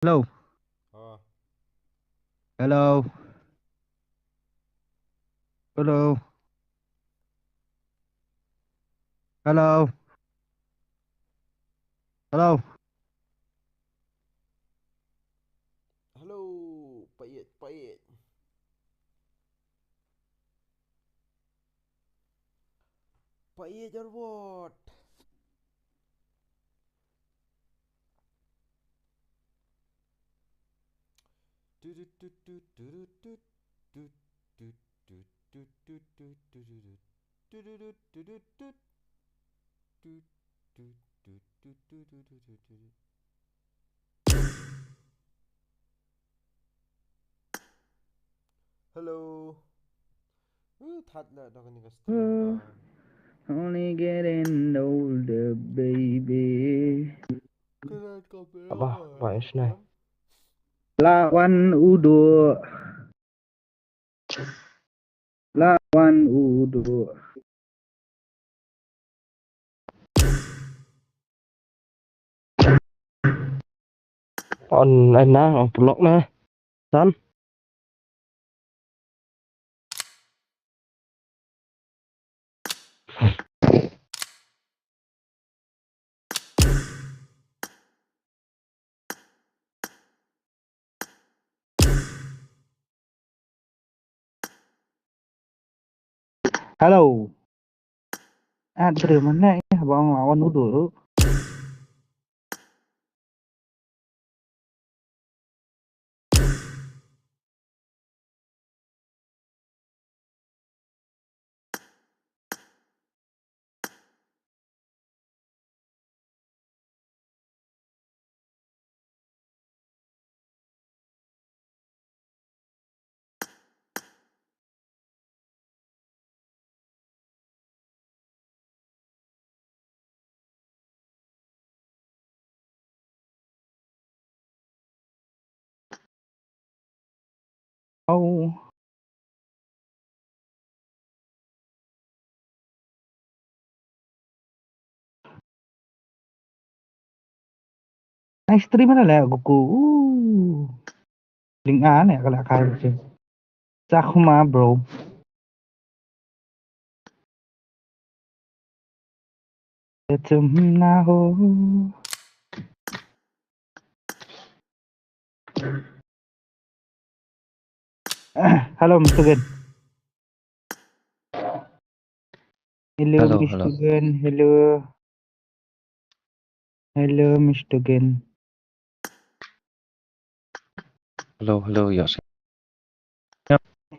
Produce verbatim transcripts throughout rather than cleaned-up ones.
Hello. Ah. Hello. Hello. Hello. Hello. Hello. Pait, pait. Pait, Robot. Hello. Uh, that la dog ni ka stream. Only getting older, baby. Aba, ba isna. Lawan udo. Lawan udo. On na, on block na. San. Hello. Ah, dre mana ya, bang lawan udo. Oh. Ai, stream mana lah aku. Uh. Link ah, ni kalau kai macam. Sakuma, bro. Hello, Mister Gen. Hello, hello, Mister Gen. Hello. Hello, Mister Gen. Hello, hello, yo.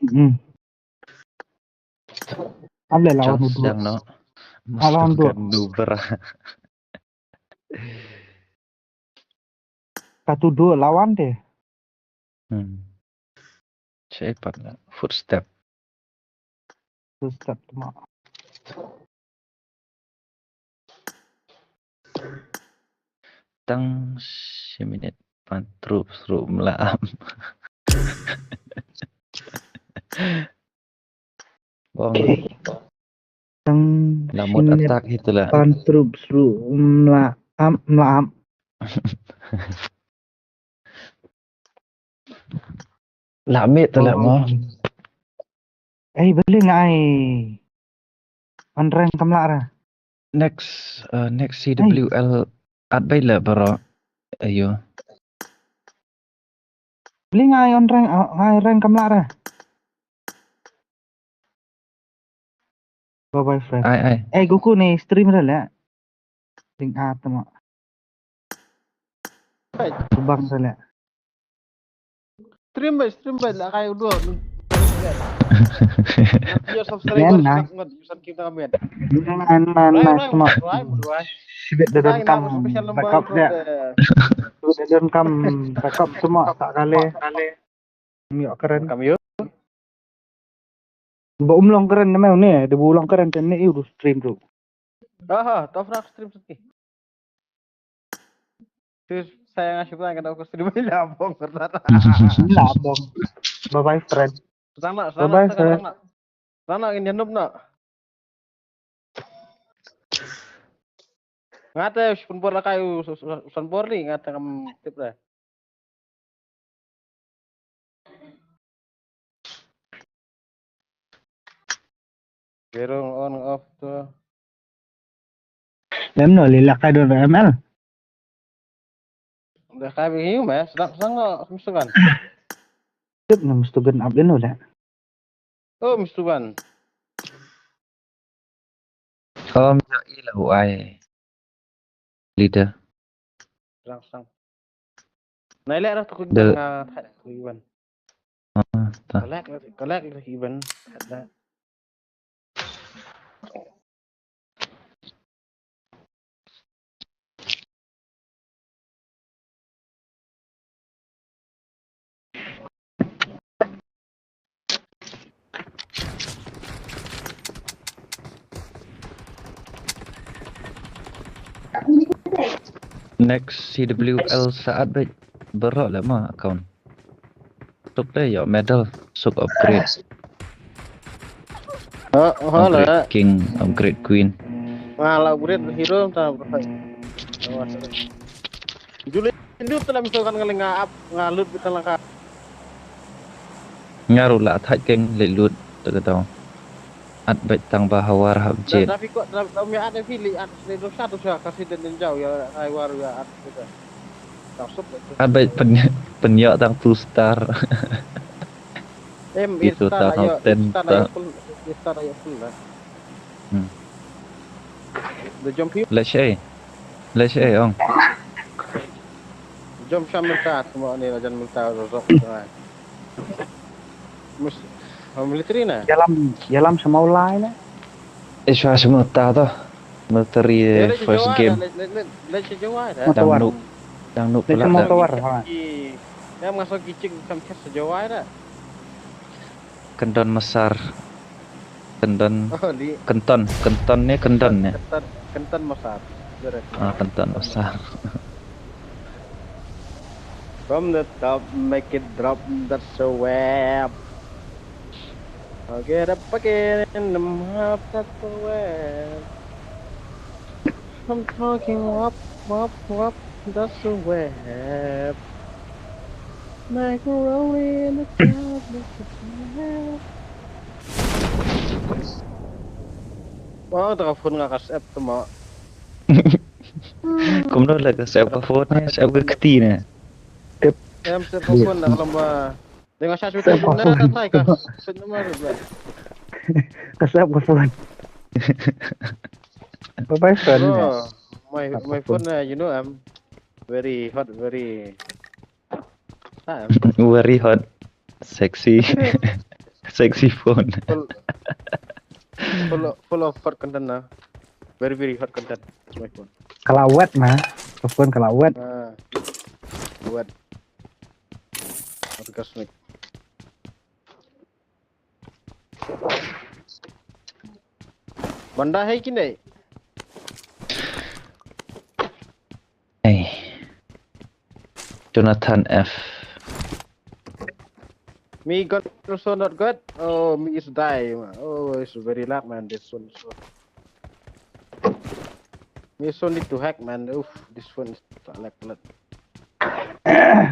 Hmm. Able lawan udo. Siang no. Lawan udo. Katu do lawan de. Hmm. Siapa na? Footstep. Footstep tu ma. Tang shi minit pan trup sru mlaam. Bong. Tang lamut atak hitula. Pan trup sru mlaam, mlaam. Lamit tula mo. Ei, beli ngai. An reng kamla ra. Next, uh, next C W L at bai le baro. Ayo. Beli ngai on reng, uh, ngai reng kamla ra. Bye bye friend. Ai ai. Eh, guku ni stream ra le. Ding at mo. Bang ra le. Stream bai, stream bai, la kai udo. Yo subscriber ngan, ngan, ngan, ngan, ngan, ngan. Sibit da don kam backup dia. Da don kam backup semua tak kali. Mio keren. Kam yo. Ba um long keren na me ne, da bu long keren ten ne u stream tu. Aha, to fra stream saki. Tu saya ngasih pelan kan aku stream ni labong kerana. Labong. Bye bye friend. Sana, sana, bye bye, sana, friend. Sana, sana ngin nyandup na. Ngate usan bor lakai usan bor ni ngate kam tip deh. Berung on off tu. Lem no li lakai do M L. Dah kai bagi you mas, sedang sang no mistukan. Tip no mistukan up din no dah. Oh mistukan. Om yo ilo ai. Leader. Sedang sang. Nai lek dah tu Dah. Nga thak tu Iwan. Ah, ta. Kalek kalek dah Iwan. Ada. Next C W L saat baik. Berok lah ma account. Tuk deh yo medal suk upgrade. Ha ha la. Upgrade king, upgrade queen. Nga la upgrade hero ta berok. Juli ndu telah misalkan ngeling nga up nga loot kita langkah. Nga ruh la thait keng leit lut te ka daw. At beit tang ba hawar hap jet. Dah fi ko dah dah mi ada fi li ada sini dosa dosa kasih dan jauh ya ai war ya at kita. Tak sup. At beit pen penyok tang two star. Em Itu Insta lah tang ya ten Insta lah ya star. Full Insta lah ya full lah. Hmm. Dah jump you Let's say. Let's say ong. Jump sham minta semua ni lah jangan minta rozok. Mus military na. Yalam yalam semau lai na. Iswa semua ta to. Military first game. Let's jawai dah. Motor. Dang nuk. Dang nuk Let's pula motor dah. war ha. Yang masuk kicik kam kes jawai dah. Kendon mesar. Kendon. Oh li. Kenton. Kenton ni kendon ni. Kenton kenton masar. Direct. Ah, kenton mesar. From the top, make it drop, that's a wrap. I'll get up again in the map, that's a wrap. I'm talking wop, wop, wop, that's a wrap. Macaroni in the top, that's a wrap. Wow, ta ka phone nga ka sep tu ma. Kumno la ka sep ka phone ni, sep ka kti ni. Em sep ka phone na ka lamba. Dengan saya cuba na ta thai ka. Sep nama tu. Ka sep ka phone. Bye bye friend. Bro, my my phone, uh, you know, I'm very hot, very. Ah, Very hot. Sexy. Sexy phone. Full, full, full of hot content na. Very very hot content. That's my phone. Ka la wet na. Ka phone ka la wet. Ah, buat. Orgasmic. Banda hai ki nei? Hey. Jonathan F. Me gun also not good. Oh, me is die. Oh, it's very lag, man. This one. So. Me so need to hack, man. Oof, this one is lag, lag.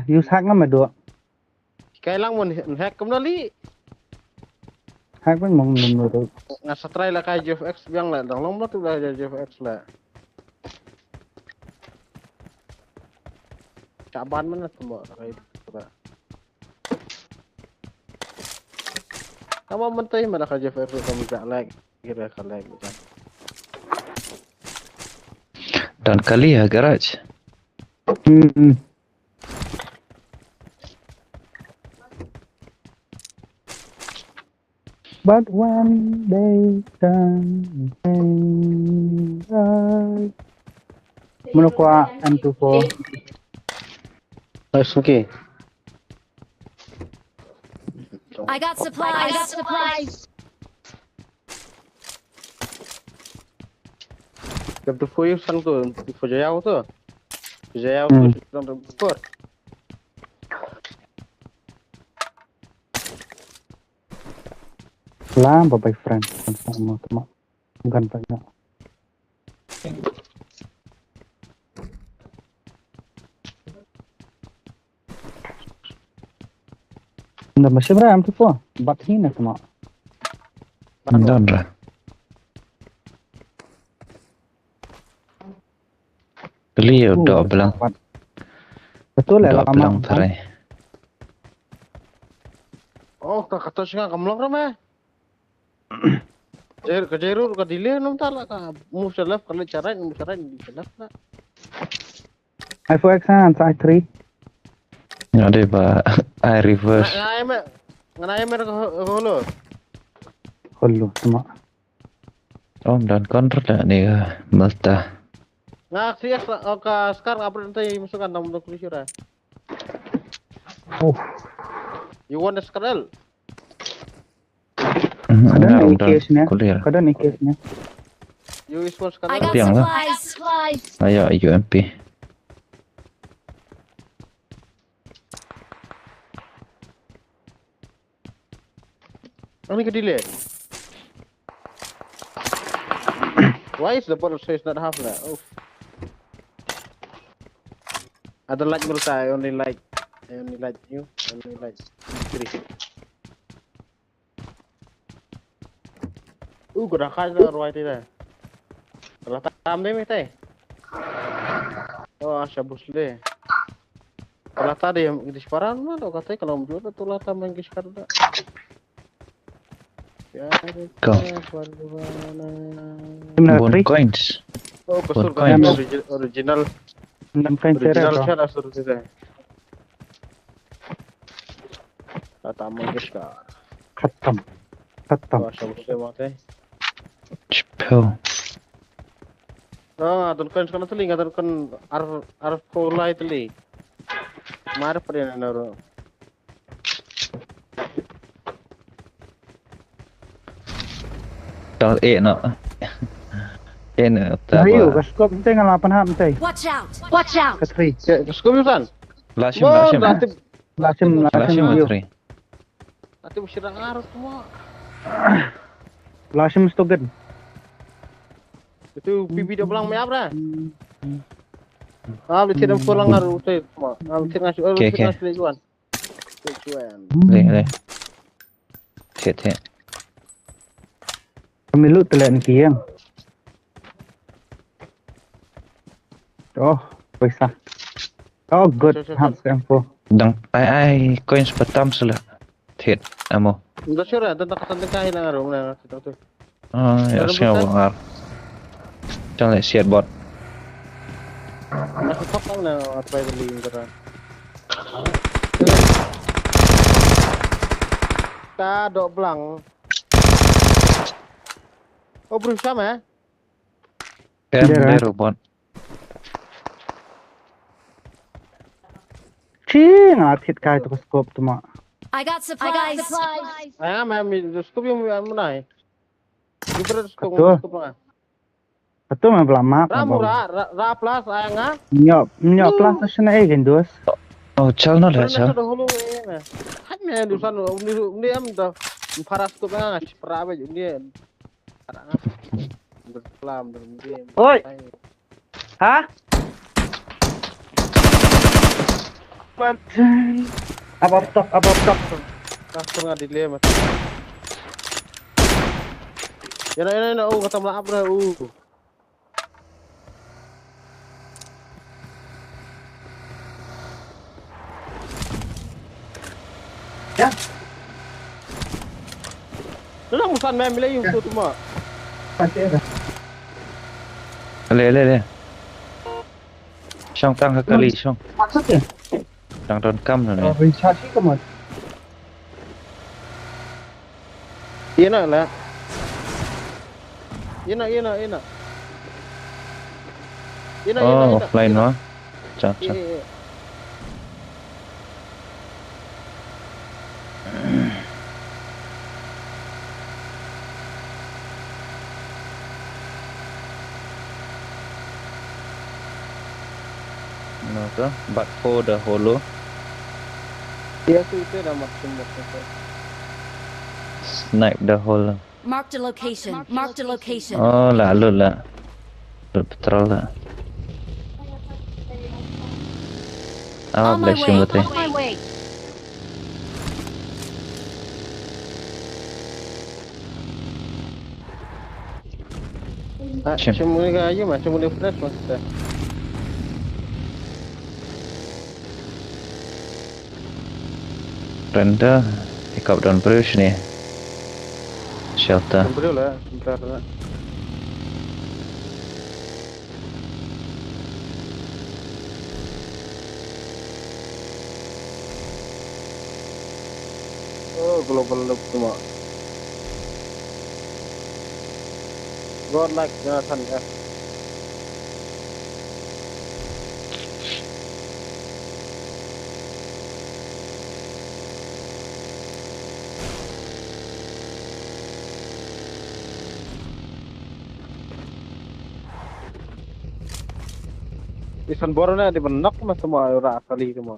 Use hack na me do. Kai lang mon hack kumno li. Hack pun mong mong do. Nga sa try la kai G F X biang la dang long ma tu la G F X la. Ka ban mana tu mo kai tu la. Kama mentai mana ka G F X ka mi ja lag. Kira ka lag bukan. Dan kali ya garage. Hmm. But one day someday I Mano kwa M two four. Nice, okay. I got supplies. I got supplies. Dam tu four yung sang tu, tu four jayaw tu. Jayaw tu, Hmm. dam tu four. La ba bai friend. Sama sama. Bukan banyak. Nda masih bra M two four. Bat hina sama. Don ra. Pi u dok blang. Betul lah Dok lama. Blang trai. Oh, ka kata singa kam long rame. Jer ka jeru ka delay nom ta la ka move to left ka le charai move charai di left na. I four X and I three. Nga dei ba I reverse. Nga ai me nga ai me ka holo. Hello, tuma. Om dan kontra da ni ka malta. Nga si ka scar nga pernah tai masuk kan dalam dokumen sura. Oh, You want the scar? Kada na ikes nya. Clear. Kada na ikes nya. You is one scar? I got Tiang lah. Supplies. Ayo U M P. Ani ka delay. Why is the bottle says not half na? Oh. I don't like Nurta, I only like I only like you. I only like three. Uh, gua dah kaya dah ruai tadi dah. Kalau tak tam deh meh teh. Oh, asya bus le. Kalau tak deh di separan mah tu kata kalau mujur tu lah tam yang di separan dah. Ya, Kau. Bagaimana? Gimana Bone three? Coins. Oh, Bone kasur kan Coins. origi- original Enam kain original sera. Shell asur sih. Lata Mangeshkar. Khatam. Khatam. Wah, siapa sih mau teh? Chipel. Ah, tun kan sekarang teli, nggak tun kan ar ar kolai teli. Mar pernah naruh. Tal eh no. Eh no. Ayo, ka scope mte nga lapan hap mte. Watch out! Watch out! Ka three. Ya, scope yusan. Lashim, lashim. Lashim, Lashim lashim. Yo. Three. Nanti usir arus semua. Lashim stogan. Itu pipi dia belang me apa? Ah, boleh tidak pulang arus saya semua. Ah, boleh tidak ngasih, Okay, boleh tidak okay. ngasih lagi one. Lagi one. Leh, leh. Thied, thied. Kami lu telan kiang. Oh, paisa. Oh, good. Sure, sure, Hap sure. Tempo. Dang ai ai coins patam sula. Thied amo. Nda sure, nda tak tak kai na ro na tu tu. Ah, ya Ada sing bukan? Wangar. Chang leh siat bot. Aku tak tahu na apa yang beli kata. Ka dok belang. Oh, bro, sama eh? Em, Dia, dia eh? Robot. Chi nga thit kai tu scope tu ma. I got supplies. Ai am am scope yung am nai. Yung berat scope Betul. Scope nga. Betul ma bla map. Ra mura ra ra plus ai nga. Nyop nyop plus na sna eh gendus. Oh, chal no leh Berat na chal. Dahulu eh na. Hai me dusan ni ni am da. Para scope nga nga chipra ba ni. Para nga. Berkelam berkelam. Oi. Ha? Apa tok, apa tok. Kasur nga delay mah. Yana yana yana oh kata mala abra uh. Ya. Lu dah musan main bila you tu tu mah. Pasti ada. Leh, leh, leh. Shong tang ka kali shong. Maksudnya? Tang don kam no Oh, ne. Richard sih kemana? Ina la. Ina ina ina. Ina ina Oh, ina. offline ma. Cha cha. Ina, ina. No ka, but for the holo. Iya tu itu dah makin makin. Snipe the holo. Marked a location. Marked a location. Oh, la lut la. Lut patrol la. Ah, On my bless you way. mate. On my way. Ah, Shim. Shim ni ka ayu mah, Shim ni fresh mah kita. Renda, pick up don briew shane. Shelter. Briew la, briew la. Oh, global loop tu ma. God like Jonathan F. Isan bor na di benok mas semua ora asal itu mah.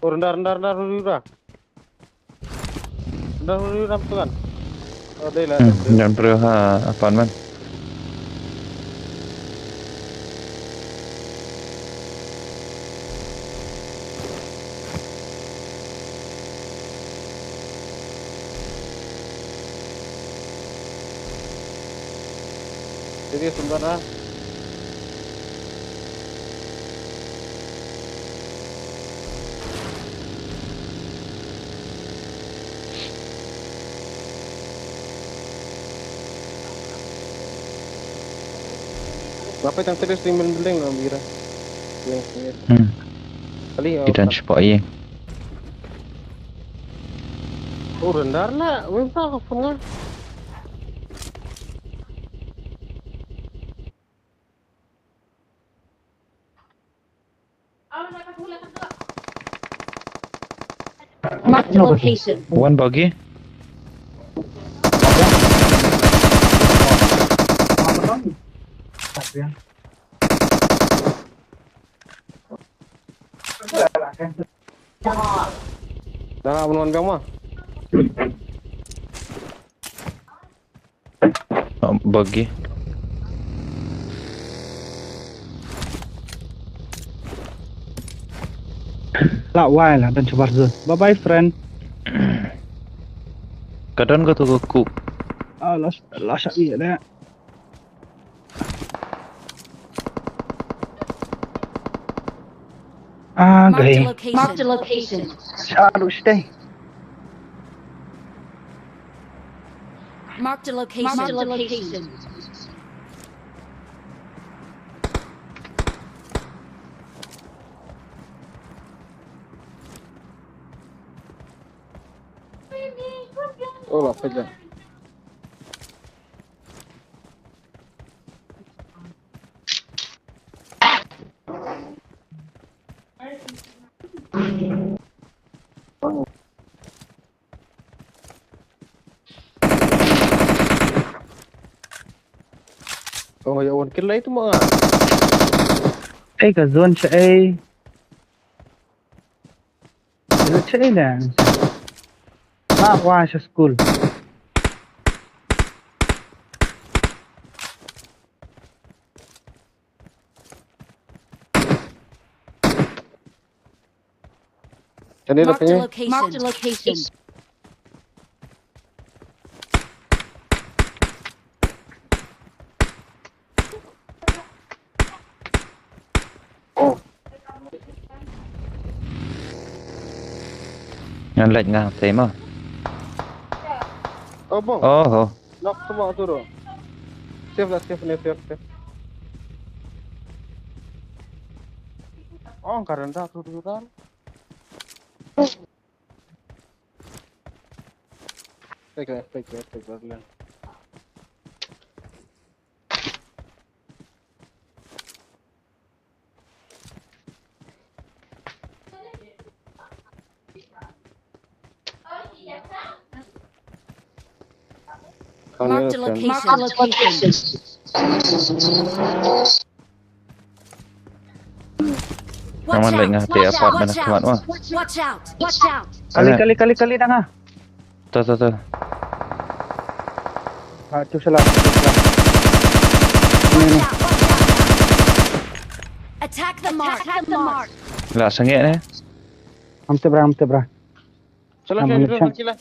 Oh, rendah, rendah, rendah, rendah, rendah. Rendah, rendah, rendah, betul kan? Oh, dei lah. Hmm, jangan perlu ha, apaan man? Serius, sebentar, ah. Ngapa tang serius di main building lah, Mira? Building serius. Hmm. Kali, oh, kita tak. Cepat ye. Oh, rendah lah. Weh, tak apa lah. Marked a location. One buggy. Dah lah, bunuan biang mah. Oh, buggy. La wai la dan chubar zon. Bye bye, friend. Ka don ka tu ka kup. Ah, la, la sha iya deh. Ah, Marked a gai. Location. Marked a location. Sha ru shtei. Marked a location. Marked a location. Oh, la phelang. Oh, ya wan kill lai tu ma. Ei, ka zone sha ei. Zone sha ei na. Ma wa sha school. Tadi dah. Marked a punya location. Marked a location. Oh. Ngan leit nga te ma. Oh, bong. Oh, oh. Knock semua tu, bro. Safe lah, safe ni, safe, safe. Oh, ka rendah tu, tu, tu. Fake lah, fake lah, fake lah. Marked a location. Marked a location. Watch out! Watch out! Watch out! Watch out! Kali, kali, kali, kali, dang ah. Tuh, tuh, tuh. Ah, tu salah, tu salah. Watch out! Watch out! Attack the mark! Attack the mark! La sangeh ne. Am te bra, am te bra. Salah, salah, salah.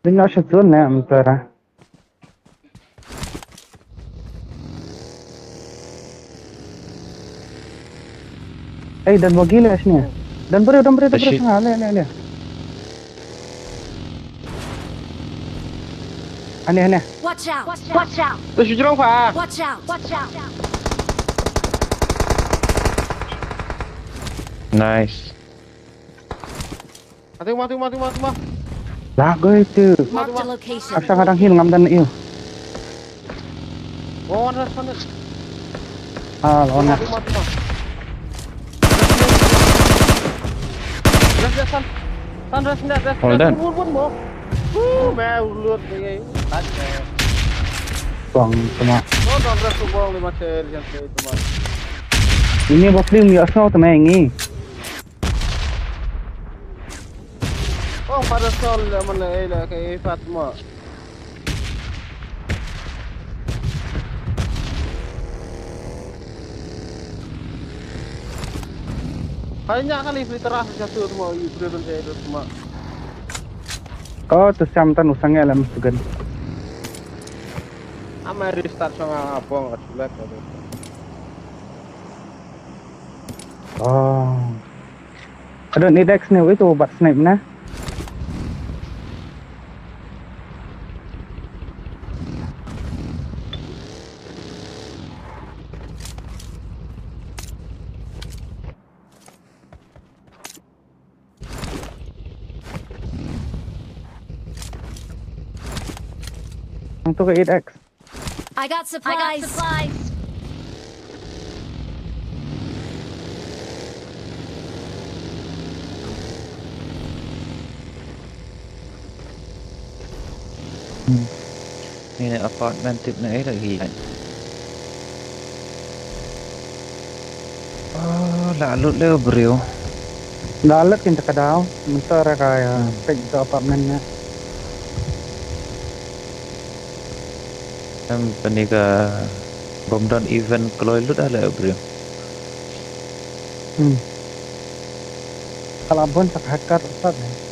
Din na sha zone ne, am te bra. Ei, don bagi leh sini. Don briew, don briew, don briew. Sini, leh, leh, leh. Hangne, hangne. Watch out! Watch out! To shu jrong pha. Watch out! Watch out! Nice. Mati, mati, mati, mati, mati. Lah goi tu. Mark the location. Ap sa ka dang heal ngam don na ïew. Wan, wan, wan. Ah, lawan. Mati, mati, mati. Rest, rest, san. San, rest, rest, rest. All done. Wun, wun, wun, mo. Woo, man, lut, man. Buang semua. Oh, don't rest, buang lima cer, jangan saya itu, man. Ini bos lim ya, so temen ini. Oh, pada sol la man la ei la ka ei fat mo. Hai nya kali free terah satu mo, i free terah satu mo. Oh, tu siam tan usang ya lam sugan. Amai restart song apong kat sulat. Oh. Ka don eight X ne, wei tu bat snipe na. Nang tu ka eight X. I got supplies. I got supplies. Hmm. Ini apartment tip na eh lagi. Oh, la lut le briew. La lut kin ta ka daw, mynta ra ka, uh, hmm, pek ta apartment na. Em, pynïa ka bym don event kloi lut ale briew. Hmm. Ka la bun sa ka hacker sat ne.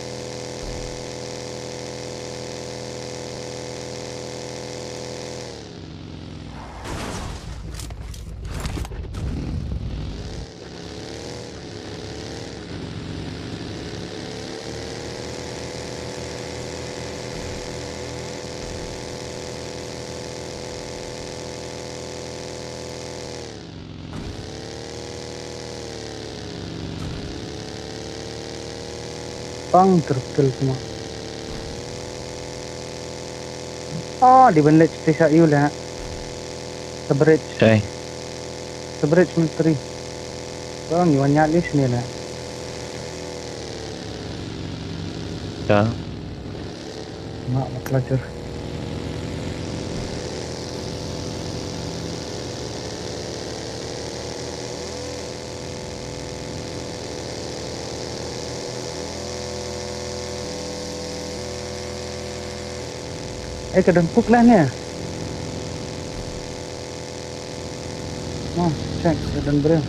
Pang terkel semua. Oh, di benlek station you lah. Sa bridge. Sa bridge menteri. Bang, you want nyalis ni lah. Dah. Mak, mak pelajar. Eh, ka don puk lah ni. Oh, check, ka don briew.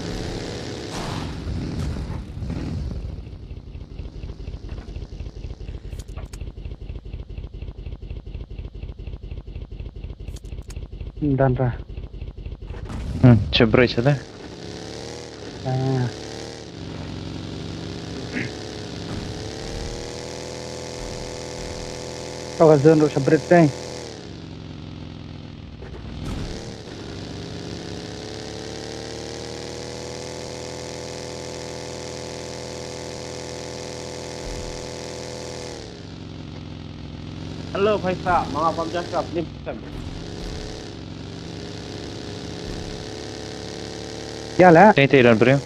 Don ra. Hmm, check bridge ada. Ah. Oh, ka zone ruh sa bridge dei. Hello, भाई साहब, मैं आप हम जस्ट अपने Ïa la. Tei tei don briew.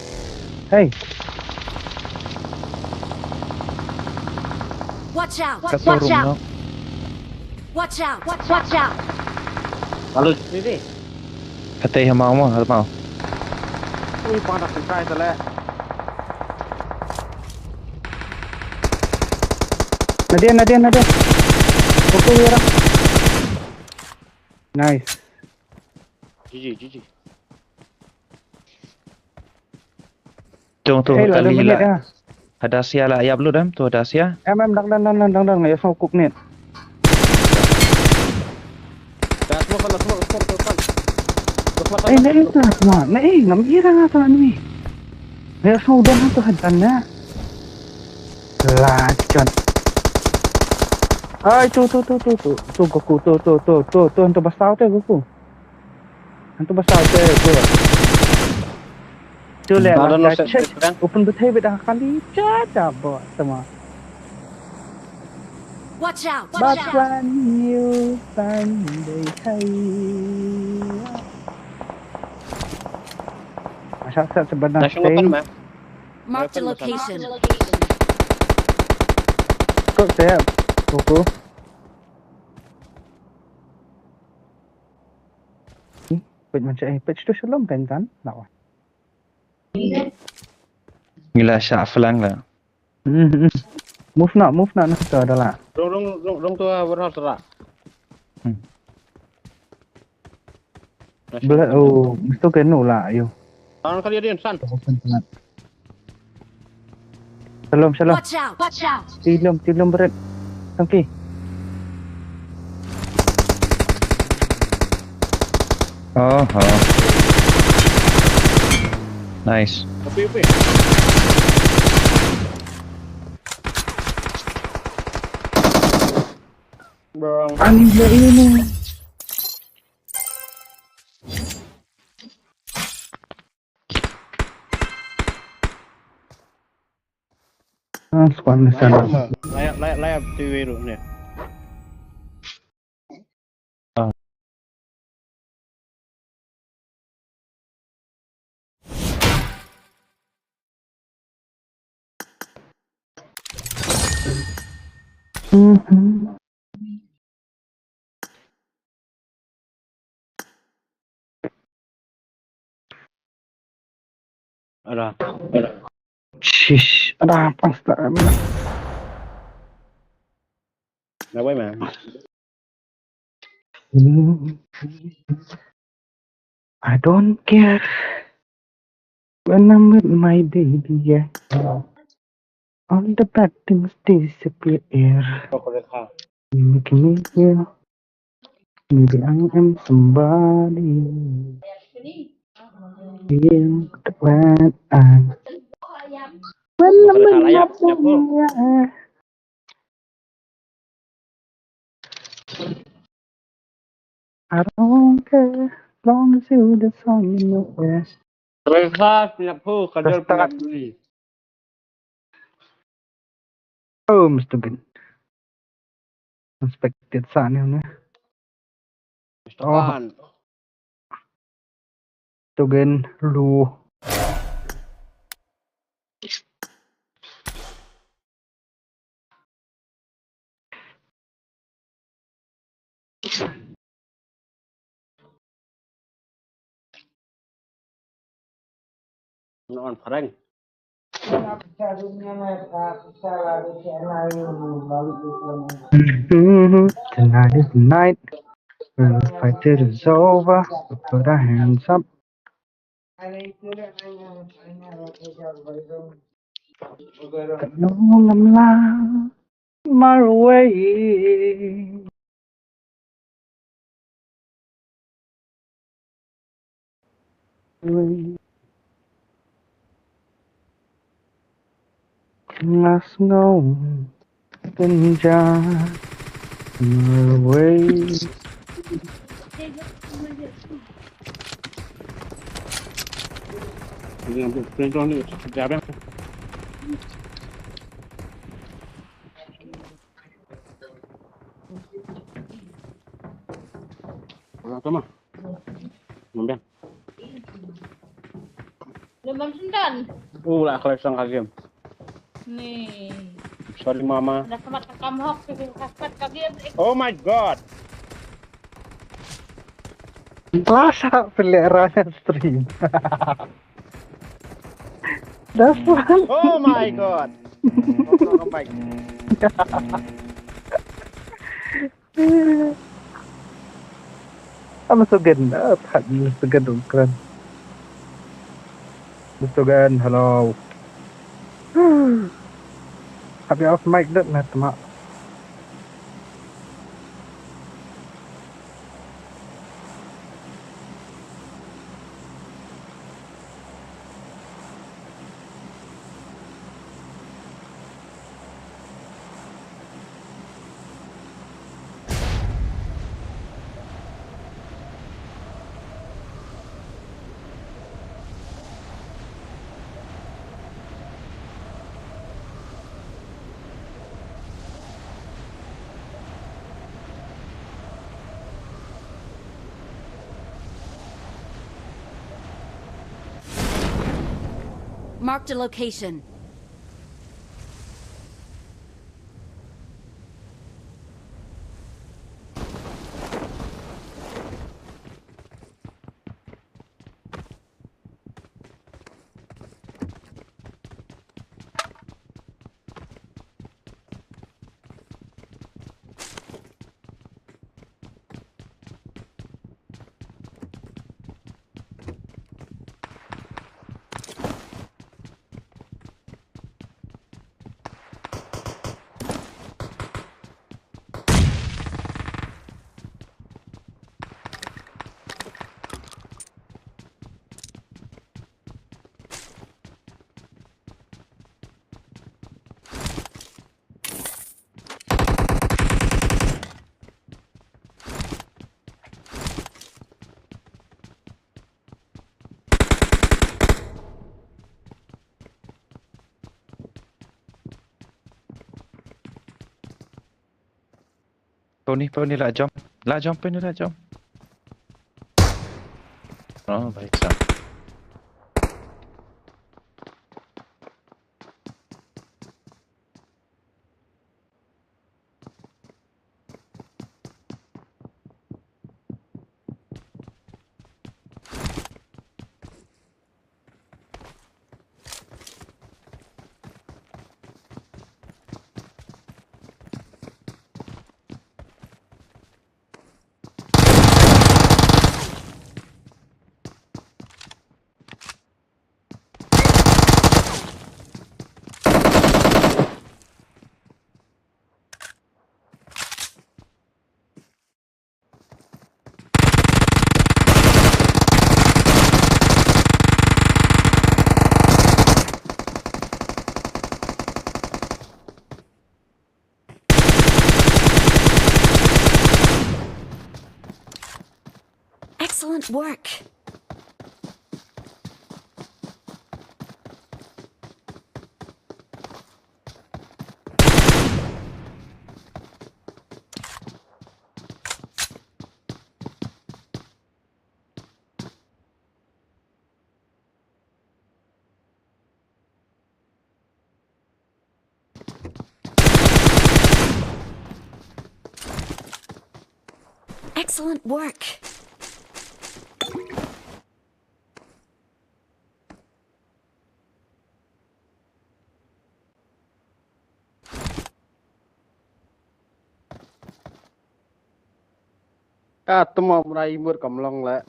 Hey. Watch out! Ka showroom no. Watch out! Watch out! Lalu sini. Ka tei ha maw mo, ha maw. Ui, pang dak kai ta le. Nadia, Nadia, Nadia. Buku ïa orang. Nice. G G, G G. Tung tu, eh, kali la. Hadasia la ïap lut em tu Hadasia. Em em dang dang dang dang dang ïa smoke kuk net. Dah smoke kan, smoke, smoke, smoke kan. Eh, na eh tu smoke. Na eh ngam ira nga tu enemy. Ne, snow don hangto hajan ne. La chot. Ai, tu, tu, tu, tu, tu. Tu, Goku, tu, tu, tu, tu, tu, hangto ba saw te, Goku. Hangto ba saw te, tu. Tu le, la chot. Open bethei bit ha kali, chot, chot, bo, tama. Watch out! Watch out! Ban ïa u Sunday hai. Masa sa sebenar. Dah sungguh pan, ma. Marked a location. Kok siap, Goku. Peit man sha, eh, peit tu shalom kan kan. Lawa. Ngi la shah flang la. Hmm, hmm. Move noh, move noh, noh tu adalah. Rung, rung, rung, rung tu, ah, warehouse lah. Hmm. Bela, oh, mesti kena lah, ayo. Tangan kali ada insan. Shalom, shalom. Watch out! Watch out! Tilum, tilum berat. Tangki. Oh, oh. Nice. Api, api. Bang. Ani dia ini. Ah, squad ni sana. Layar, layar, layar T V tu ni. Ah. Mhm. Ada. Shish, ada apa, Star? Dah, wei, man. I don't care when I'm with my baby, yeah. All the bad things disappear. You make me feel maybe I am somebody. Yeah, when I, when I'm in love with you, yeah. I don't care, long as you the song in your ear. Terus lah, punya pu, kerja punya beli. Oh, mesti bin. Inspected sana ni. Mesti kan. Tugen lu. Non phareng. Tonight is the night. When the fight is over, we put our hands up. Ka nong lam la mar wei. Nga sngew kynja marwei. Wala tama. Mambiang. Lemon sendan. Uh, lah, kalau sang kagem. Ni. Sorry, mama. Dah semat kam hok, dah semat kagem. Oh my God. Lasa pelihara stream. That's one. Oh my God. Apa sugen? Ah, tak sugen dong keren. Sugen, hello. Tapi off mic dah na temak. Marked a location. Pau ni, pau ni, lah jump. Lah jump, pau ni, lah jump. Oh, baik, sah. Excellent work. Excellent work. Ka tmo mrai mur kam long le.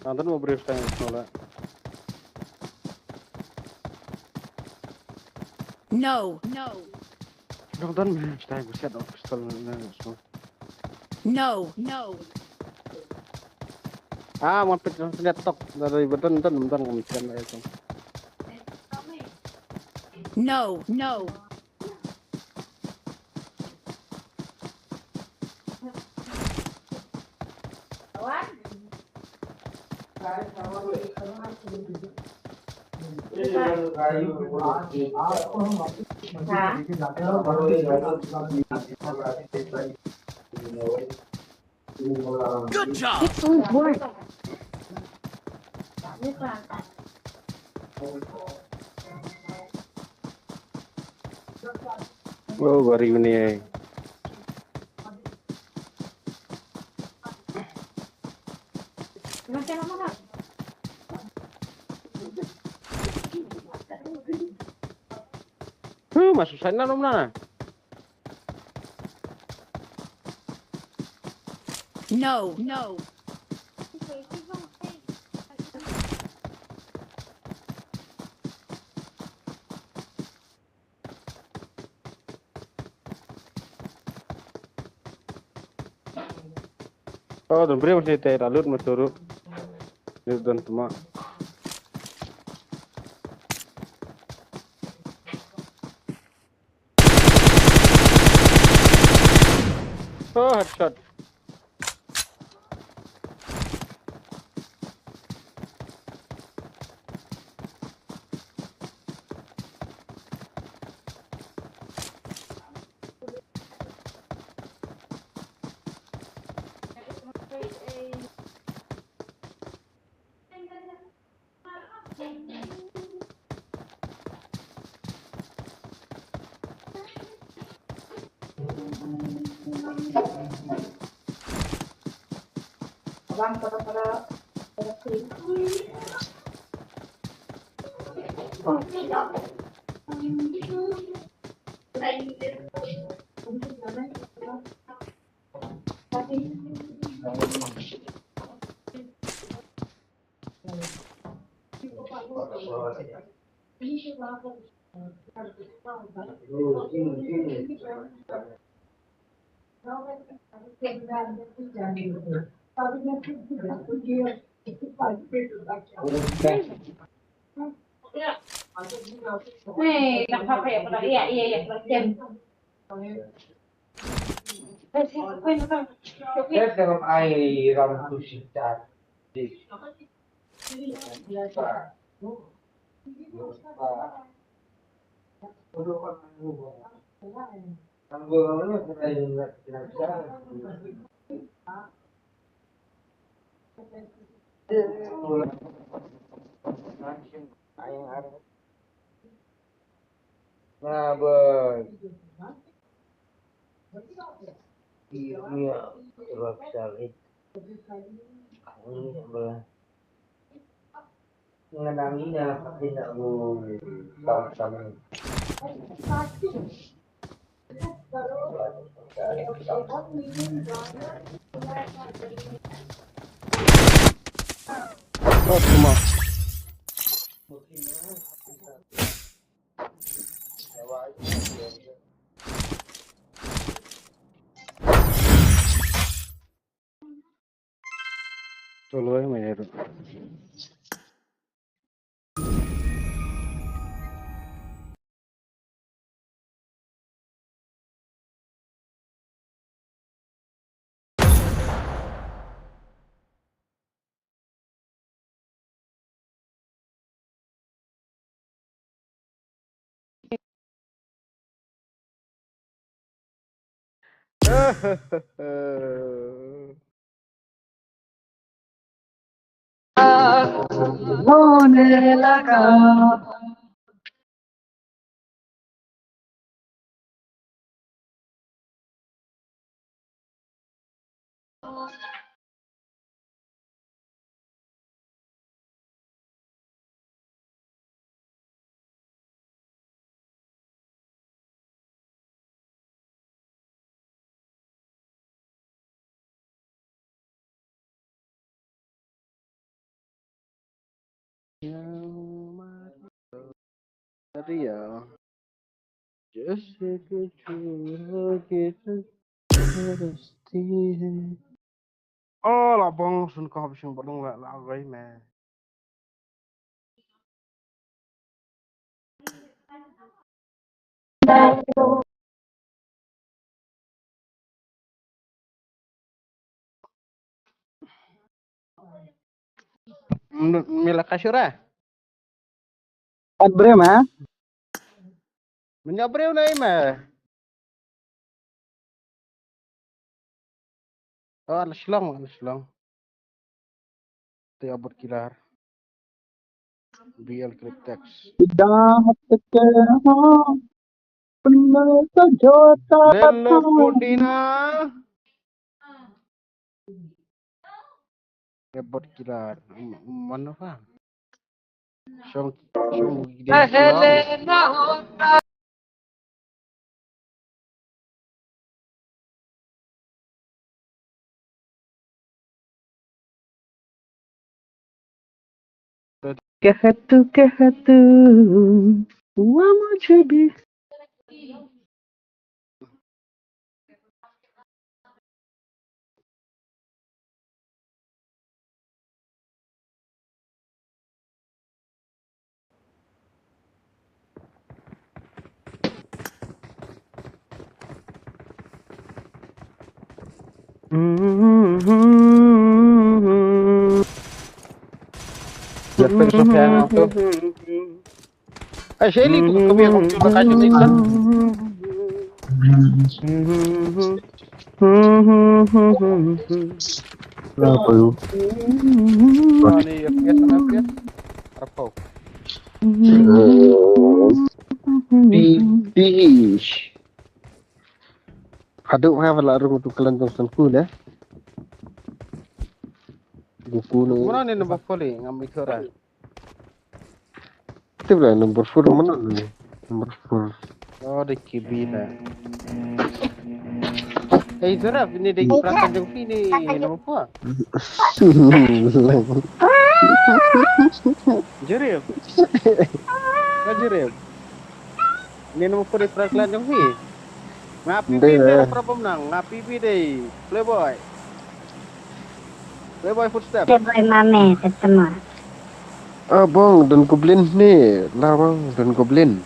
Nang tan mo brief time snola. No, no. Nang tan mo time set up pistol na snola. No, no. Ah, mo pit net tok dari beton tan beton kami sian na itu. No, no. Good job. Excellent work. Oh, gari ni ai. Huh, masuk sana dong na. No, no. Oh, don briew sih te ralut masuru. Ni don tuma. Oh, headshot. Hey, nak apa ya? Pernah, iya, iya, iya, pernah. Jan. Yes, I'm I run to sit that. This. Nga ba. Iya, iya, sebab salit. Ini ba. Nga nang ina, ina bu tam tam. Oh, come on. Toloi ma ya. Tadi ya. Just like a true rocket. Oh, la bong sun ko hab sing bodong la la gai me. Mila kashura. At brem ha? Menya brem na ima. Oh, ala Shillong, ala Shillong. Te abot kilar. B L click text. Dah teke ha. Pernah jota. Lele pudina. Abot kilar. Mana pa? Shong, shong gidi. Kahatu, kahatu. Wa mo chubi. Just finish off here, also. Hey, Shelly, come here, come to the kitchen, son. Where are you? Ani, F P S, F P S. Apa? P P H. Haduh ha ba la rung tu klan jong san ku le. Di ku no. Mano ne number four ni ngam ikut ah. Tip lah number four mano ni? Number four. Oh, de kibi da. Eh, Zaref, ini de prakan jong phi ni number four. Zaref. Ka Zaref. Ini number four de prakan jong phi. Nga pipi de, problem nang, nga pipi de. Playboy. Playboy footstep. Playboy mame, tetema. Ah, bong, don goblin ni. La bong, don goblin.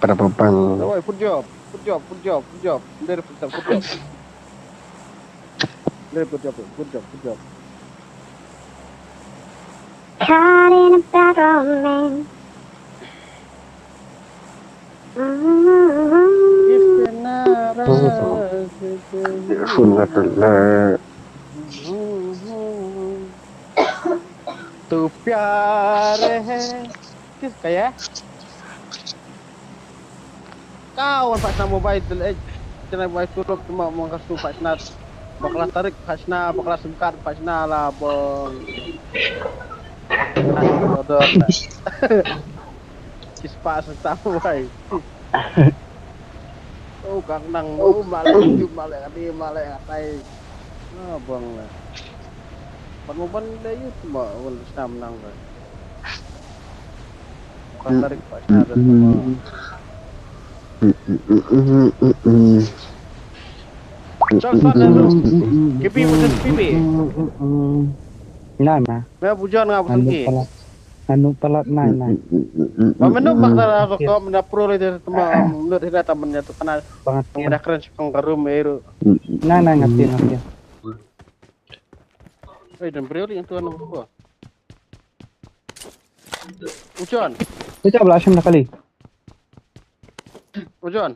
Pada papang. Oi, good job, good job, good job, good job. Very good job, good job. Very good job, good job, good job. Caught in a bad romance. Phone na tala. Tu pyar hai. Kis kaya? Kau pat na mobile tel eh. Kena mobile turuk cuma mong kasu pat na. Bakla tarik pat na, bakla singkat pat na la bong. Order. Ispa sa mobile. Oh, kang nang, oh, malek, malek, adi, malek, atai. Ah, bong lah. Pan mo ban da yut mo, wal sam nang ba. Kan tarik pa sna da mo. Chal san da tu. Kibi mo san kibi. Na ma. Me bujan nga busan ki. Anu palat nai nai. Ba menu mak da ko mena pro le de tama menu de da taman ya tu kana. Ngi da kren shikong karum eru. Nai nai ngapin ngapin. Oi, dan brio li yang tuan ko. Ujon. Kita bela asim nakali. Ujon.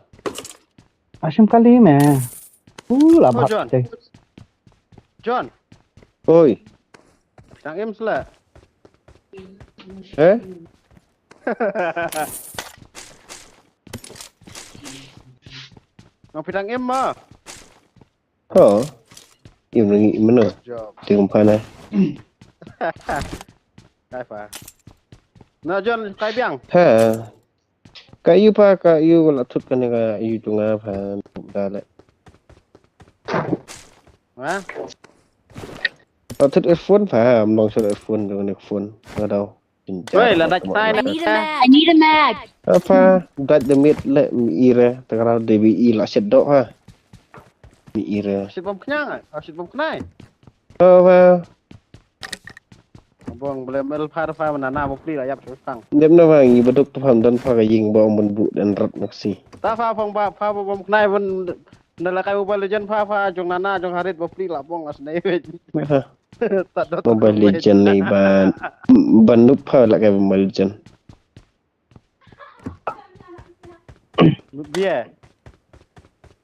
Asim kali me. Uh, labak. Ujon. John. Oi. Tang im sela. Eh? Ngapitang im ma. Ho. Im ngi mano. Ting pana. Kai fa. Na John kai biang. Ha. Ka yu pa ka yu la thut kane ka yu tu nga pa da le. Ha? La thut earphone pa am long sel earphone tu ne phone nga dau. Wei la dak tai na. I need a mag. I need a mag. Apa dak de mit le mi ira ta ka de bi i la shet do ha. Mi ira. Sit bom knyang, sit bom knai. Apa Bong blem el phar pha mana na bopli la yap sutang. Dem na bang i baduk tu pham don pha ka ying ba mun bu den rat maksi. Ta pha phong ba pha ba bom knai ban na la kai Mobile Legend pha pha jong nana jong harit bopli la bong as nei wet. Ta dot Mobile Legend nei ban ban nup pha la kai Mobile Legend. Nup bia.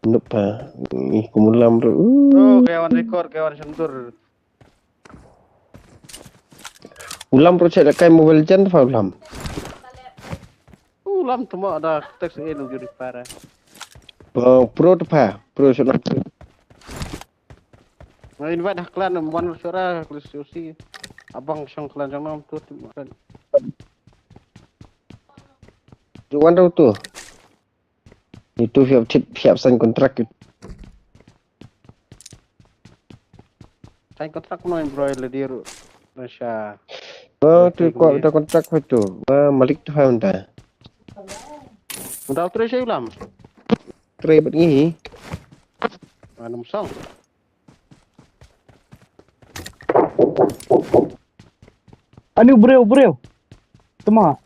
Nup pha i kumulam ru. Oh, kawan record kawan sentur. Ulam pro chet kai Mobile Legend fa ulam. Ulam tuma da text e nung juri para. Pro, pro tu pha, pro sona. Ngai invite haklan wan sura klis yosi. Abang song klan jong nam tu tu kan. Juan tu tu. Itu siap tip siap sign kontrak. Sign kontrak no bro le dir. Masya. Oh, tu ko da kontrak tu. Wah, malik tu ha unda. Unda tre shay ulam. Tre bat ngi. Anum song. Ani breu breu. Tuma.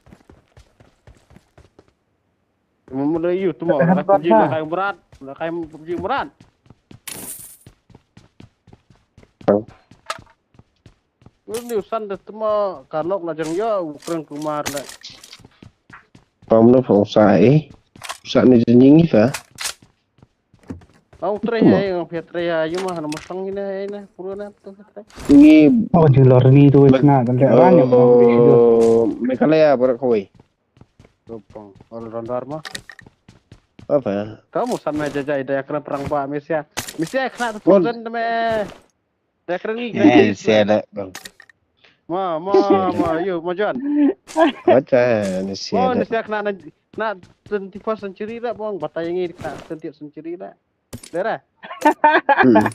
Mula yu tuma. Kai PUBG kai berat, kai PUBG berat. Ni usan da tuma kalok la jang yo ukren kumar la. Pam no phong sa eh. Sa ni jing ni fa. Ong trei hai, ong pia trei hai, yu ma hana ma song ina hai na, pura na tu pia trei. Ngi Oh, jing lor ni tu sna kan te ran yang bang video. Oh, Meghalaya barak kawai. Tupong, all rounder ma. Apa? Kamu san me jajai da kena perang ba Malaysia. Malaysia kena tu Mon. Thousand me. Da kena ni Eh, kena. Sia dah, bang. Ma, ma, ma, yu, ma John. Baca ni sia Oh, dah. Malaysia kena na, na twenty-first century dah, bang. Batai ngi kena twentieth century dah. Dera. Hmm.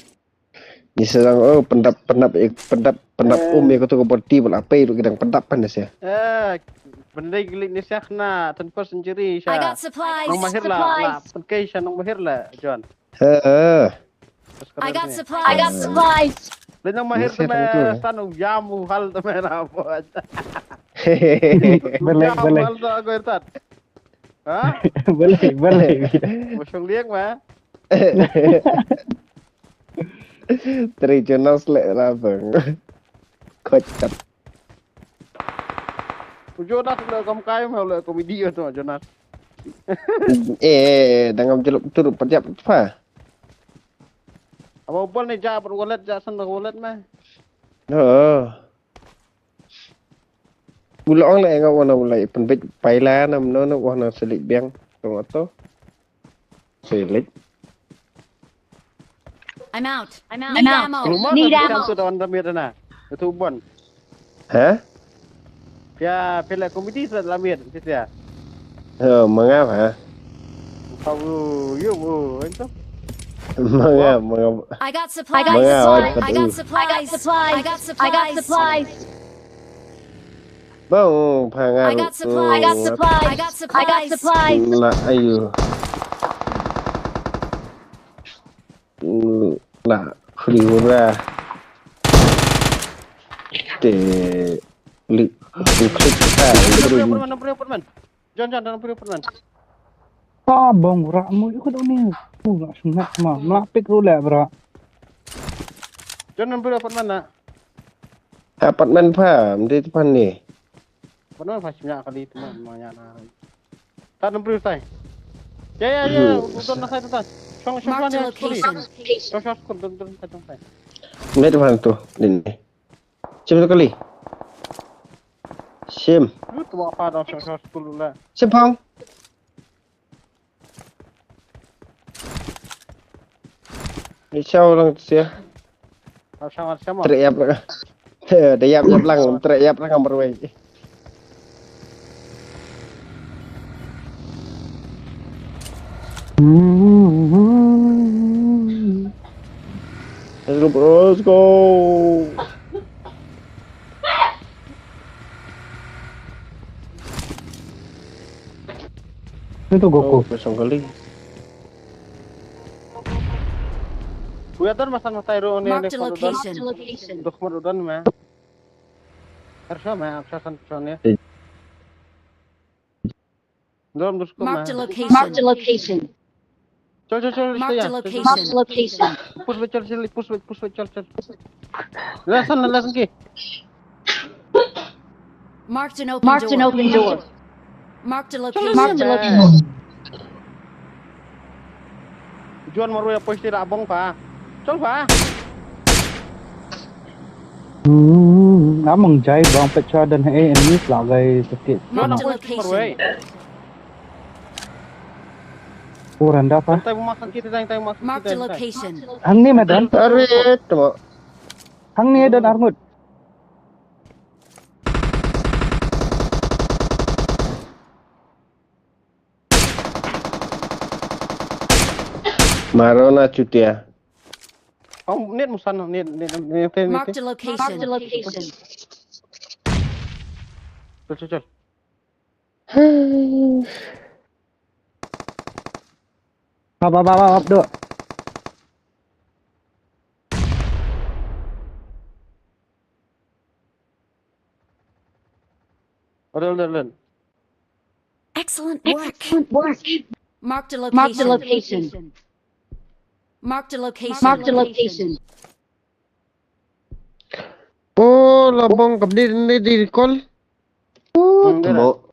Ni sedang oh pendap pendap eh, pendap pendap um ya kata ko berti bel apa itu kita pendap kan sia. Eh, benda gili ni sia kena twenty-first century I sia. Got supplies. Nang mahir lah, lah Supplies. Pengkai sia nang mahir lah, John. Heeh. I got supplies. I got supplies. Lain nang mahir Ni tu sia meh tentu, eh. Stan u jam u hal tu meh na apa. Boleh, Jam boleh. Hal tu aku irtat. Ha? Boleh, boleh. Bosong liang meh. Trei Jonas leh la bang. Kocak. U Jonas leh kam kai ma leh komedi tu Jonas. Eh, dang ngam jelup tu pat jap pa. Aba bol ni ja pat wallet ja san wallet meh. Oh. Bula ong leh nga wana bula pynbit paila nam no no wana selik biang. Tong ato. Selik. I'm out. I'm out. Need ammo. Need ammo. Kan tu dawan ramit na. Itu bon. Ha? Pia pia komedi tu lamit pia. Oh, mangap ha? Kau yo bu itu. Mangap mangap. I got supplies. Mangap. I got supplies. I got supplies. I got supplies. I got supplies. Bang pangar. I got supplies. I got supplies. I got supplies. La ayu. La hliura. Te li klik ta. Number apartment, number apartment. John, John, number apartment. Ah, bang rak mu ikut ni. Aku nak sunat ma. Melapik rule bra. John, number apartment na. Apartment pha, mesti tu pan ni. Benar pha sim nya kali tu ma nya na. Tad number tai. Ya ya ya, udah na sai tu tai. Shong shong Marked a shong ya sekali. Location. Shong shong sekali dun dun tai dun tai. Mesti tu pan tu ni. Sim tu kali. Sim. Lu tu apa dah shong shong sekali lah. Sim phong. Ni chau lang tu sia. Ap shang ap shang. Trek yap lang. Da yap yap lang, trek yap lang marwei. Let's go, bro, let's go. Itu Goku. Oh, pasang kali. Kuya don masan matai ro ne ne. Marked a location. Dok mo don ma. Arsa ma, arsa san san ya. Eh. Dom dos ko ma. Marked a location. Marked a location. Chal chal chal. Marked a location. Marked a location. Push wait chal chal, push wait push wait chal chal. Lasan lasan ki. Marked an open door. Marked an open door. Marked a location. Marked a location. Juan maru ya post tidak abang pa. Chal pa. Hmm, amang jai bang pecha dan eh ini lagai sakit. Marked a location. Orang dah pa. Tang tang makan kita tang tang makan. Marked a location. Hang ni madan. Arit tu. Hang ni dan armut. Maro na chutia. Oh, net musan net net net net. Marked a location. Marked a location. Chal chal chal. Ba ba ba ba do. Adal adal. Excellent work. Excellent work. Marked a location. Marked a location. Marked a location. Marked a location. Oh, labong kap di di di call. Oh, hmm, temo.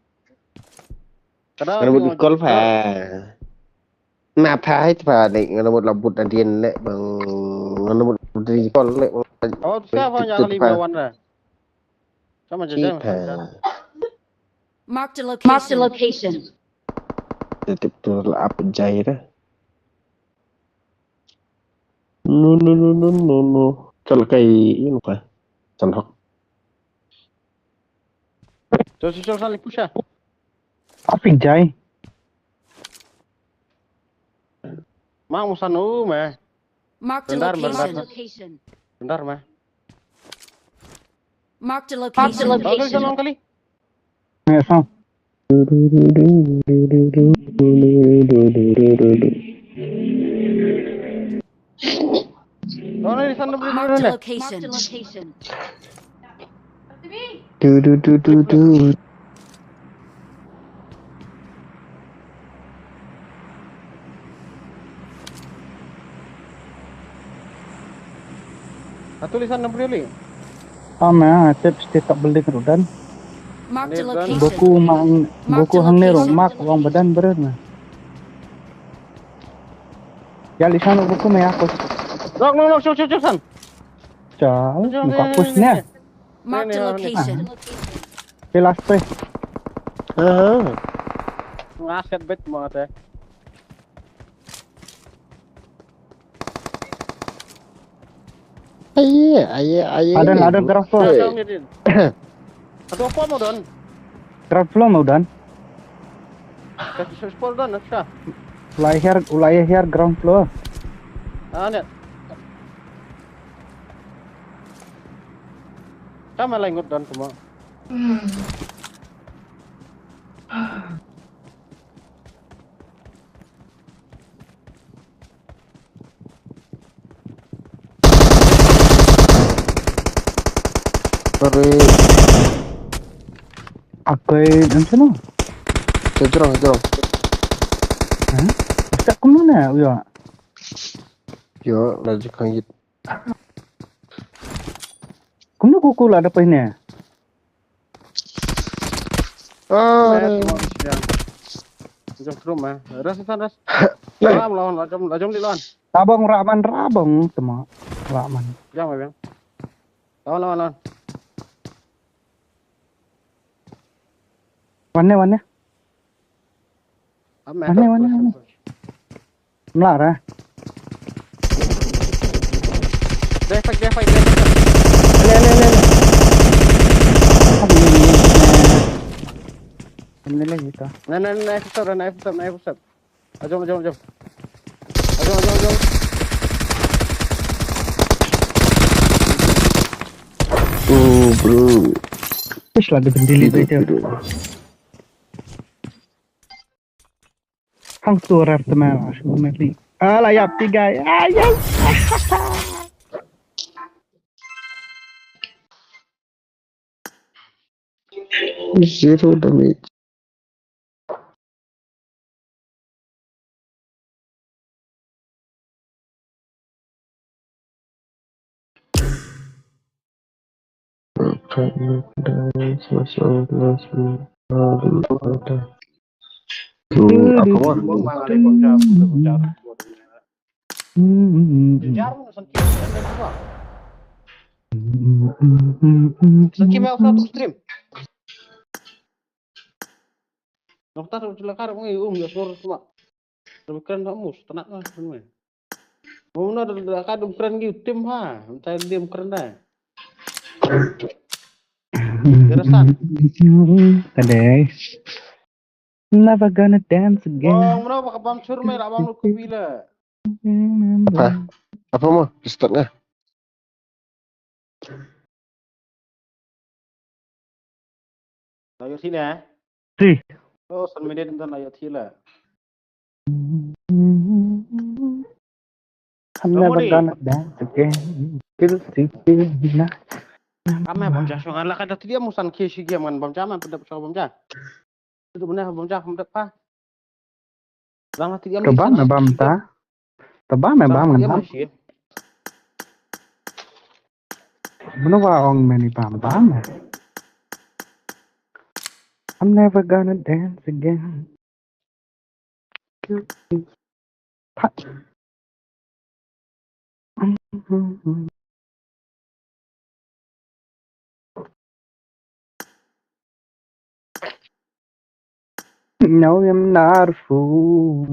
Kada kena buat call pa. Na pha hai pha ne, ngan mut la but na dien ne bang, ngan mut la but dien kol ne bang. Oh, tu siapa yang kali melawan dah? Sama je. Shi pha. Marked a location. Tip tu la ap jai dah. No, no, no, no, no, no. Chal kai, yun ka. Chal hok. Chal, chal, chal, chal, push ah. Api jai. Mang musan u me. Marked a location. Bentar, bentar. Bentar me. Marked a location. Bagus, chal, kali. Ya, sang. Marked a location. Du, du, du, du, du. Atu lisan na bri li. Ama, tip state tak building rudan. Marked a location. Boku mang, boku hangne ro, mak wang badan beren na. Ya lisan boku me aku. Rok, no, no, chuk, chuk, chuk, san. Chal, muka push ne. Marked a location. Pelas pe. Ah. Ngas kat bet mo ate. Aye, aye, aye. Adan, adan, ground floor. Adan, adan. Atu apa mo don? Ground floor mo don? Kat sport don, acha. Ulai hiar, ulai hiar ground floor. Ah, ne. Kama lai ngut don semua. Pare. Akai dan sana. Jrong, jrong. Hah? Bisa kumno na, uya? Yo, laju kangit. Kumno kuku la dapat ini? Ah, jom ke rumah. Ras, ras, ras. Lawan, lawan, lajom, lajom di lawan. Rabong, Rahman, rabong, temo. Rahman. Jom, bang. Lawan, lawan, lawan. Wan ne, wan ne. Wan ne, wan ne, wan ne. Mla ra. Dia fight, dia fight, dia fight. Le, le, le, le. Aduh, ini, ini, ini. Ini lagi tu. Nah, nah, nah, knife shop, knife shop, knife shop. Ajom, ajom, ajom. Ajom, ajom, ajom. Oh, bro. Ish, lah, dia bendili tu. Hang tu rar temal, ah, mati. Alah, ya, tiga. Ah, yes. Zero damage. Nokta tu la kar ngi um ya sor sma. Tapi kren na mus tanak na sma. Mo na da ka dum kren ngi tim ha. Mtai dim kren dai. Gerasan. Kadai. Never gonna dance again. Bang, mano baka bam chur mai la bam lu kubila. Apa? Apa mo? Start nga. Ayo sini eh. Si. Oh, san minit ntan ayo sila. Hamna bagana dance again. Still, still, still, na. Ame bam ja shong ala kada tidia musan ke shi giam ngan bam ja man pedap shong bam ja. Itu benar bam ja pedap pa. Lang hati diam. Coba me bam ta. Coba me bam ngan bam. Mano wa ong me ni bam bam. I'm never gonna dance again. No, I'm not a fool.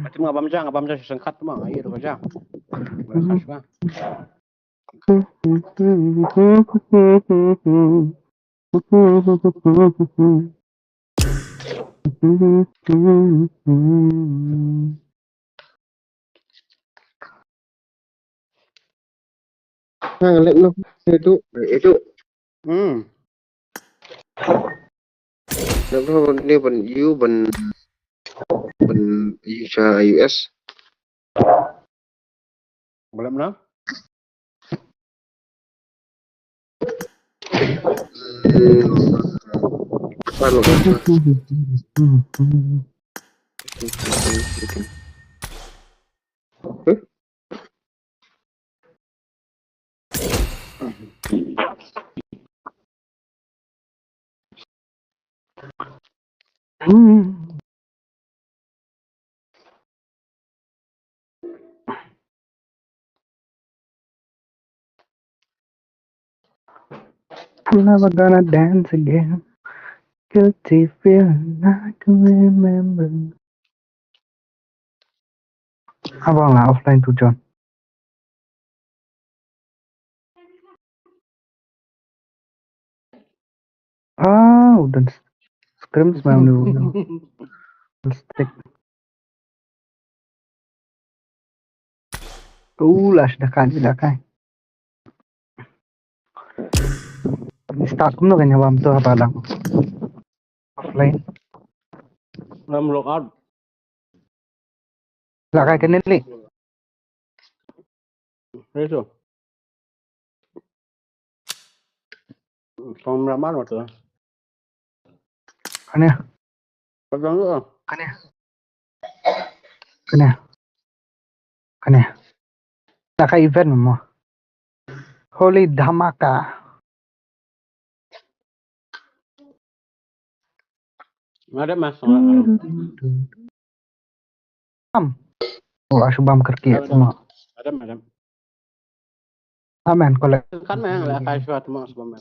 Mati ma bam jang, bam jang sengkat ma, ayo tu jang. Bam jang. Hang lep no. Itu, itu. Hmm. Lep no ni ban U ban ban U S. Boleh mana? I'm never gonna dance again. Guilty feeling I can remember. Abang lah offline tu John. Ah, udah scrim semalam dulu. Stick. Uh, lah sudah kan, sudah kan. Start kumno kan nyawam tu apa lang. Offline. Lam logout. Lah kai kene ni. Eso. Song ramar mata. Kane. Pegang tu. Kane. Kane. Kane. Lah kai event mo. Holy Dhamaka. Ngadep mas. Am. Oh, asubam kerki semua. Ngadep, ngadep. Amen, kolek. Kan meng la kai shwa tma asubam.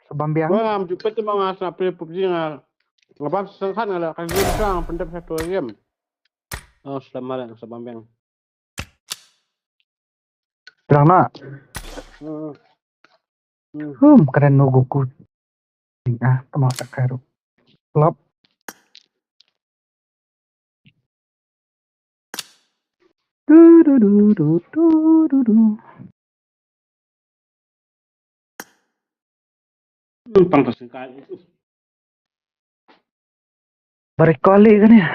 Subam biang. Wa ngam jupet tma ngas na pre PUBG nga. Ngabam sengkhan nga la kai shwa pendep satu game. Oh, selamat lah, subam biang. Terang nak. Hmm. Hmm. Hmm, keren no Goku. Ah, tama tak karu. Klop. Du, du, du, du, du, du, du. Hmm, pang ka sengkai. Bari kali kan ya?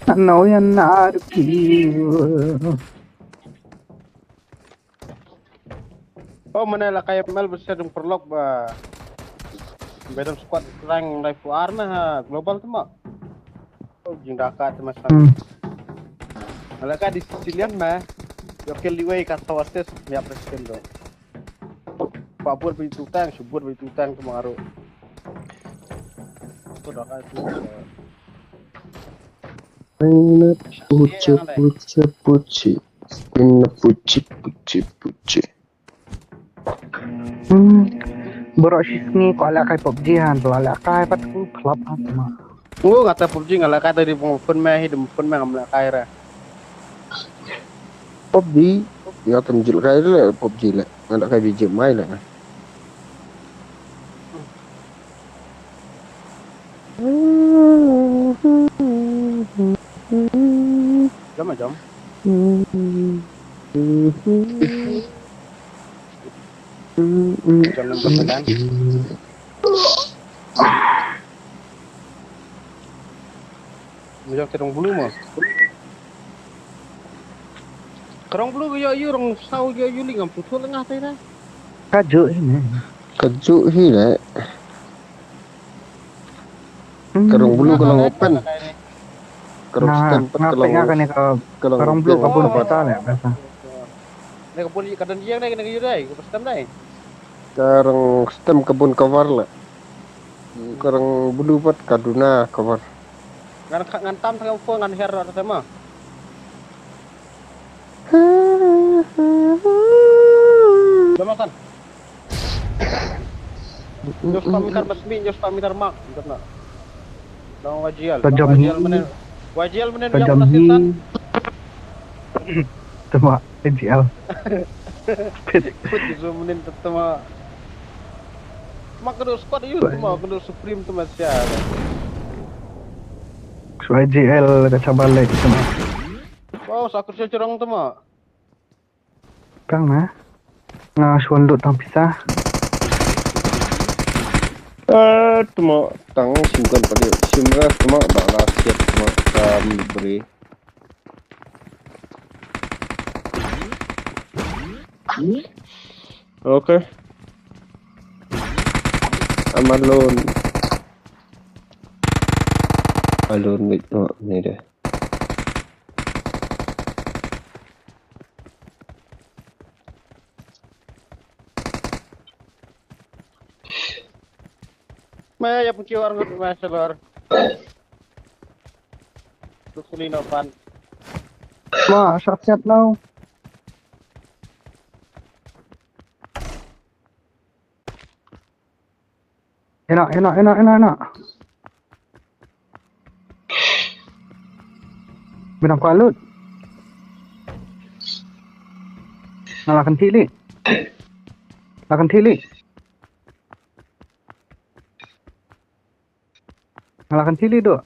Ano yan na arki. Oh, mana la kai mal besar dong perlok ba. Bedam squad rank live war na ha global tu ma. Oh, jing daka tu mas. Hmm. Ala ka di Sicilian ma. Yo ke liwei ka tawates mi president do. Pa buat bi tutang, si buat bi tutang tu ma aro. Tu daka tu. Puchi, puchi, puchi. Puchi, puchi, puchi. Hmm. Bro, shi sngi ko la kai PUBG han, to la kai pat ku club han ma. Ngo ngata PUBG nga la kai dari phone me hi dem phone me ngam la kai ra. PUBG, ya tem jil kai le PUBG le. Nga la kai B G M I le. Jom, jom. Jom, jom, jom. Mujok terong bulu mo. Kerong bulu yo yu rong sau yo yu lingam tutul ngah tai na. Kajuk hi ne. Kajuk hi ne. Ka rong blue ka long open. Ka rong stem pat ka long, ka ne ka, ka rong blue ka bun peta le biasa. Ne ka bun ka don ïeng ne ka ïu dai ka stem dai. Ka rong stem ka bun cover le. Ka rong blue pat ka duna cover. Ngan ngan tam tang phone ngan her ra tema. Dama kan. Just pamitar bat mi just pamitar mak. Entar na. Dong wajial. Tajam Wajial hi. Menen. Wajial Menen Tajam yang hi. nasisan. Tama A G L. Kut gitu Menen tetema. Mak kedu squad yu tema kedu supreme tema sia. So A G L ka cabar lek tama. Wow, sakur sia cerong tema. Tang na. Nga shon dot tang pisa. Eh, tuma tang simkan padi simra tuma bala siap tuma kam beri. Okay. I'm alone. Alone with no, ni deh. Maya ya pun kiwar ngut maya sabar. Duk suli no pan. Ma, shot shot now. Ena, ena, ena, ena, ena. Binam ka lut. Nga la kan thili. La kan thili. Nga la kan thili do.